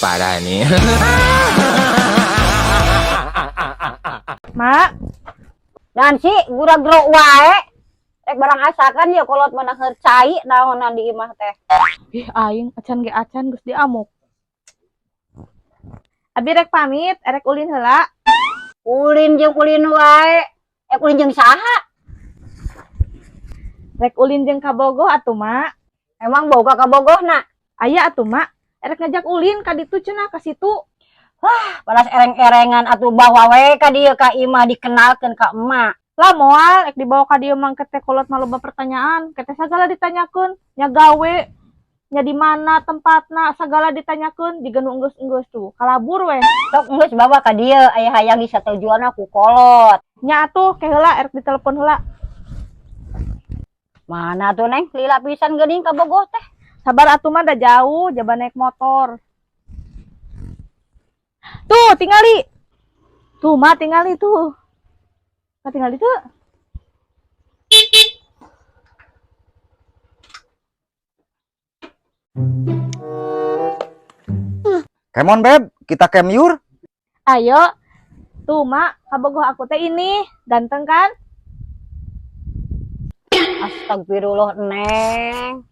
Parah nih. Mak, Dan si gura-gero wae. Rek barang asakan ya kolot mana cai naonan di imah teh. Ih aing acan ge acan geus diamuk. Abi rek pamit, erek ulin heula. Ulin jeung ulin wae. Ulin jeung saha? Rek ulin jeung kabogoh atuh, Mak. Emang boga kabogohna? Aya atuh, Mak. Erek ngajak ulin ka ditu cenah ka situ. Wah, balas ereng-erengan atuh bawa we ka dieu ka imah dikenalkeun ka emak. Lah moal ek dibawa ka dieu mangke teh kolot mah loba pertanyaan, ke teh sagala ditanyakeun, nya gawe, nya di mana tempatna sagala ditanyakeun, jiga nu enggeus-enggeus tuh. Kalabur we. Sok geus bawa ka dieu aya hayang disatujuanna ku kolot. Nya atuh ke heula erek ditelepon heula. Mana tuh Neng, lila pisan geuning kabogoh teh. Sabar atuh mah da jauh, jaba naik motor. Tuh, tingali. Tuh, mah tingali tuh. Mah tingali tuh. Come on, Beb, kita kemyur. Ayo. Tuh, Mak, kabogoh aku teh ini. Ganteng kan? Astagfirullah, Neng.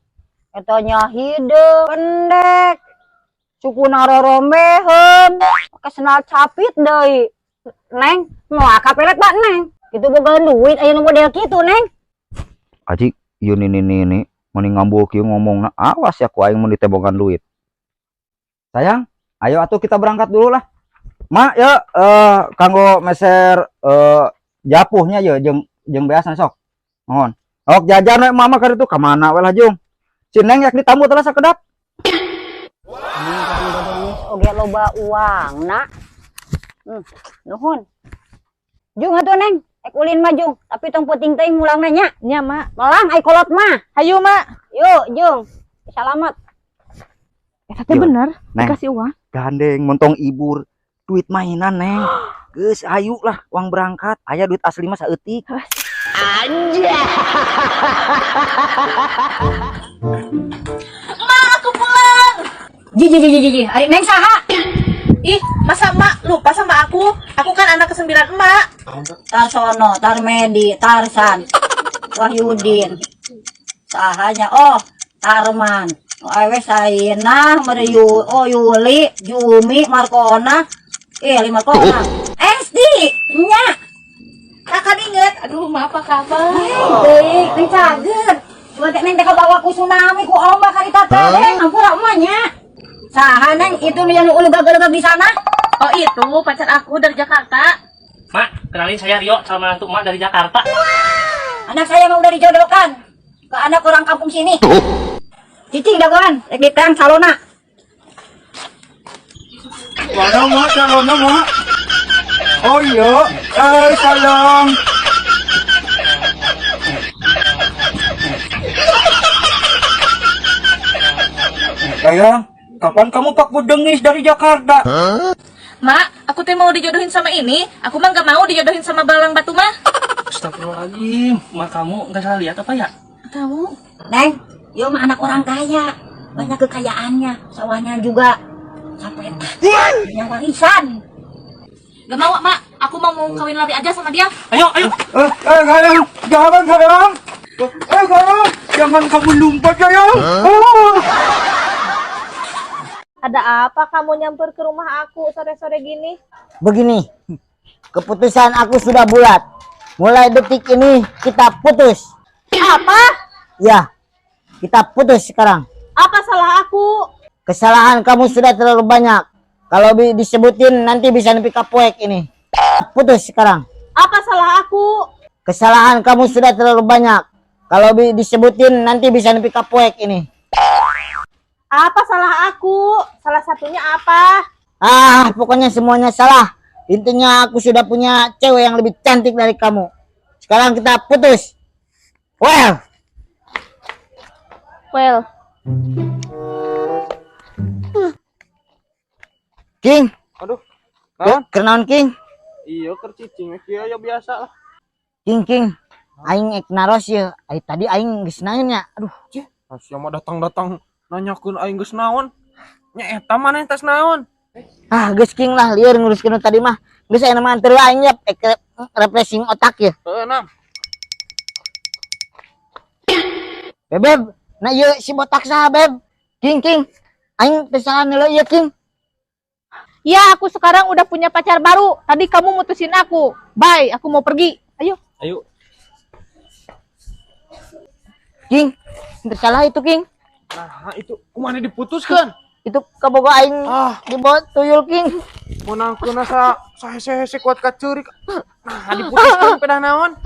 Eta nya hideung pendek. Sukuna rorombeheun, pake sendal capit deui. Neng, moal kapelet ba Neng? Kitu boga duit aya nu model kitu, Neng. Aji, ieu nini nini meni ngambul kieu ngomongna, awas ya ku aing mun ditebogan duit. Sayang, ayo atuh kita berangkat dulu lah. Mak, ya kanggo meser japuhnya ya jeung jeung beasna sok. Mohon. Ok jajan we mama ka ditu ka mana we lah jung. Si Neng yak ditamu telah sakedap. Oge loba uang nak. Nuhun. Jung atuh Neng, ek ulin mah Jung, tapi tong penting teuing mulangna nya. Nya, Mak. Melang ai kolot mah. Hayu, Mak. Yuk, Jung. Salamat. Eta teh bener, Neng. Dikasih uang. Gandeng montong ibur, duit mainan Neng. Geus hayu lah uang berangkat, aya duit asli mah saeutik. Anjay. Mak, aku pulang. Ji ji ji ji ji, ari Neng saha? Ih, masa Mak lupa sama aku? Aku kan anak ke-9 emak. Tarsono, Tarmedi, Tarsan, Wahyudin. Sahanya, oh, Tarman. Awe Saina, Meriyu, oh Yuli, Jumi, Markona. 5 kona. SD, nya. Kakak inget. Aduh, maaf apa kabar? Baik, Neng cager. Cuma teh Neng teh kabawa ku tsunami ku ombak harita teh. Ampura emak nya. Saha Neng itu yang ulegag-ulegag di sana? Oh itu pacar aku dari Jakarta. Mak, kenalin saya Rio, calon menantu Mak dari Jakarta. Anak saya mah udah dijodohkan ke anak orang kampung sini. Cicing dagoan, rek diterang calona. Mana Mak calona Mak? Oh iya, sayang. Sayang, kapan kamu Pak Budengis dari Jakarta? Huh? Mak, aku teh mau dijodohin sama ini. Aku mah nggak mau dijodohin sama Balang Batu mah. Astagfirullahaladzim, mak kamu nggak salah lihat apa ya? Tahu. Neng, yo mah anak orang kaya, banyak kekayaannya, sawahnya juga sampai punya warisan. Gak mau, Mak. Aku mau kawin lari aja sama dia. Ayo, ayo. Sayang, jangan sayang. Sayang, jangan kamu lompat sayang. Huh? Ada apa kamu nyamper ke rumah aku sore-sore gini? Begini, keputusan aku sudah bulat. Mulai detik ini kita putus. Apa? Ya, kita putus sekarang. Apa salah aku? Kesalahan kamu sudah terlalu banyak. Kalau disebutin nanti bisa nepi ka poek ini. Putus sekarang. Apa salah aku? Kesalahan kamu sudah terlalu banyak. Kalau disebutin nanti bisa nepi ka poek ini. Apa salah aku? Salah satunya apa? Ah, pokoknya semuanya salah. Intinya aku sudah punya cewek yang lebih cantik dari kamu. Sekarang kita putus. Well. Well. King. Aduh. Naon? Kenaon King? Iya, keur cicing kieu ya biasa lah. King, King. Aing ek naros ye. Ai tadi aing geus naon nya. Aduh. Cih, sia mah datang-datang nanyakeun aing geus naon. Nya eta maneh tas naon? Ah, geus King lah lieur nguruskeun tadi mah. Geus aya mah anter aing ya refreshing otak ya. Heeh, Nam. Beb, nah ieu si botak saha, Beb? King, King. Aing teh salah nilai ieu, King. Ya, aku sekarang udah punya pacar baru. Tadi kamu mutusin aku. Bye, aku mau pergi. Ayo. Ayo. King, tersalah itu, King. Nah, itu kumaha diputuskeun? Itu kabogo aing dibawa tuyul, King. Meunangkeun sa sahese-hese kuat kaceurik. Nah, diputuskeun pedah naon?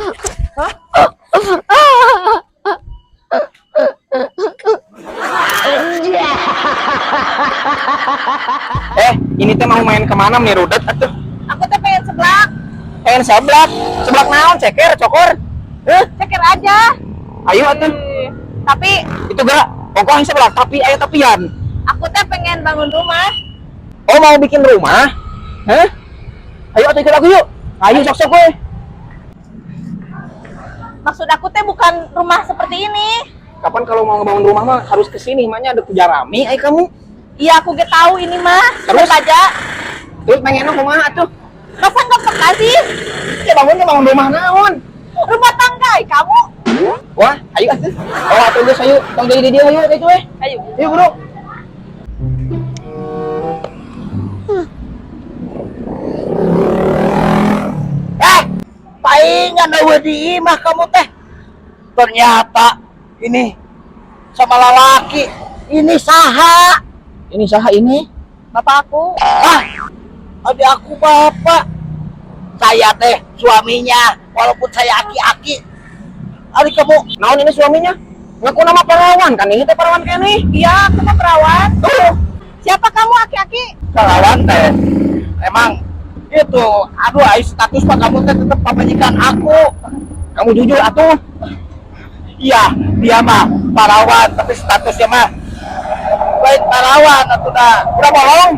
Hah? Ini teh mau main kemana nih rudet atuh? Aku teh pengen seblak. Pengen seblak? Seblak naon? Ceker, cokor? Ceker aja. Ayo atuh. Tapi itu gerak. Pokoknya seblak, tapi ayo tepian. Aku teh pengen bangun rumah. Oh, mau bikin rumah? Hah? Ayo atuh ikut aku yuk. Ayo sok-sok we. Maksud aku teh bukan rumah seperti ini. Kapan kalau mau ngebangun rumah mah harus kesini, makanya ada kujarami, ayo kamu. Iya, aku gak tahu ini mah. Terus aja. Terus pengen kumaha atuh? Masa nggak peka sih? Ya bangun rumah naon? Rumah tangga, ay, kamu. Wah, ayo atuh. Oh, atuh geus ayo, tong jadi di dieu ayo itu we. Ayo. Ayo, Bro. Palingan eueuh di imah kamu teh. Ternyata ini sama lalaki. Ini saha? Ini saha ini? Bapak aku. Ah, adik aku bapak. Saya teh suaminya, walaupun saya aki-aki. Adik kamu, naon ini suaminya? Ngaku nama perawan kan ini teh perawan kene? Iya, aku mah perawan. Tuh. Siapa kamu aki-aki? Perawan teh. Emang itu, aduh, ai status pak kamu teh tetep pamajikan aku. Kamu jujur atuh. Iya, dia mah perawan, tapi statusnya mah lain perawan atuh dah. Udah bolong?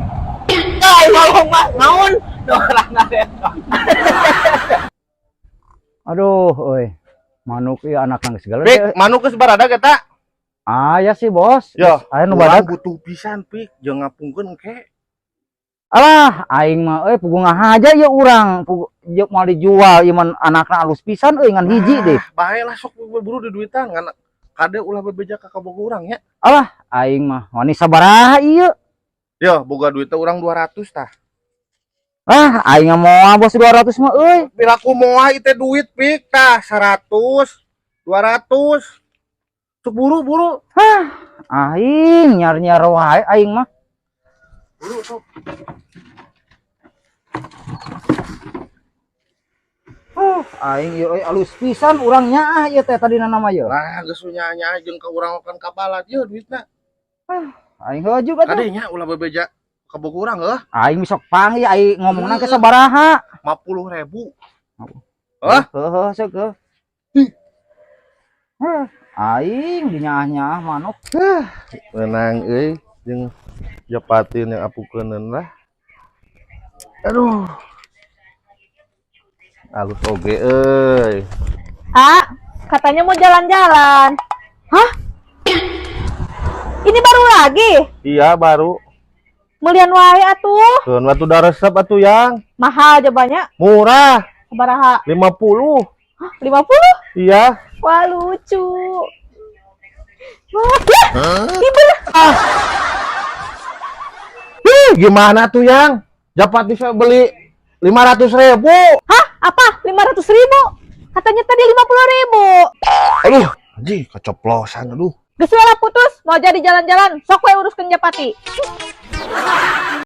Nah, bolong mah naon? Aduh, euy. Manuk ieu anak nang segala. Pik, manuk geus baradag eta? Aya sih, Bos. Ya, aya nu urang badag. Butuh pisan, Pik, jeung ngapungkeun engke. Alah, aing mah euy puguh ngahaja ieu urang, puguh ieu moal dijual ieu mah anakna alus pisan euy ngan hiji deh. Bae lah sok buru di duitan ngan kade ulah bebeja ka kabogo urang nya. Alah, aing mah wani sabaraha ieu? Yo, boga duit teh urang 200 tah. Ah, aing mah moal bos 200 mah euy. Piraku moal ieu teh duit, Pik, tah 100, 200. Sok buru-buru. Hah, aing nyar-nyar wae aing mah. Buru sok. Aing ieu euy alus pisan urang nyaah ieu teh tadina nama ieu. Lah geus nya-nya jeung ka urang kan kabalat ieu duitna. Aing heuh juga tuh. Kade nya ulah bebeja ka bogo urang heuh. Aing besok panggil aing ngomongna ke sabaraha? 50.000. Hah? Heuh sok heuh. Heh, aing dinyaah-nyaah manuk. Heh, menang euy jeung japatin yang apukeunneun lah. Aduh. Alus oge euy. Ah, katanya mau jalan-jalan. Hah? Ini baru lagi? Iya, baru. Melian wae atuh. Keun atuh da resep atuh yang. Mahal jabannya. Murah. Sabaraha? 50. Hah, 50? Iya. Wah, lucu. Wah, lah, ibu lah. Ah. Ih, gimana tuh yang? Dapat bisa beli 500.000. Hah? Apa? 500.000? Katanya tadi 50.000. Aduh, anjing keceplosan aduh. Geus lah putus, mau jadi jalan-jalan. Sok we uruskeun Japati.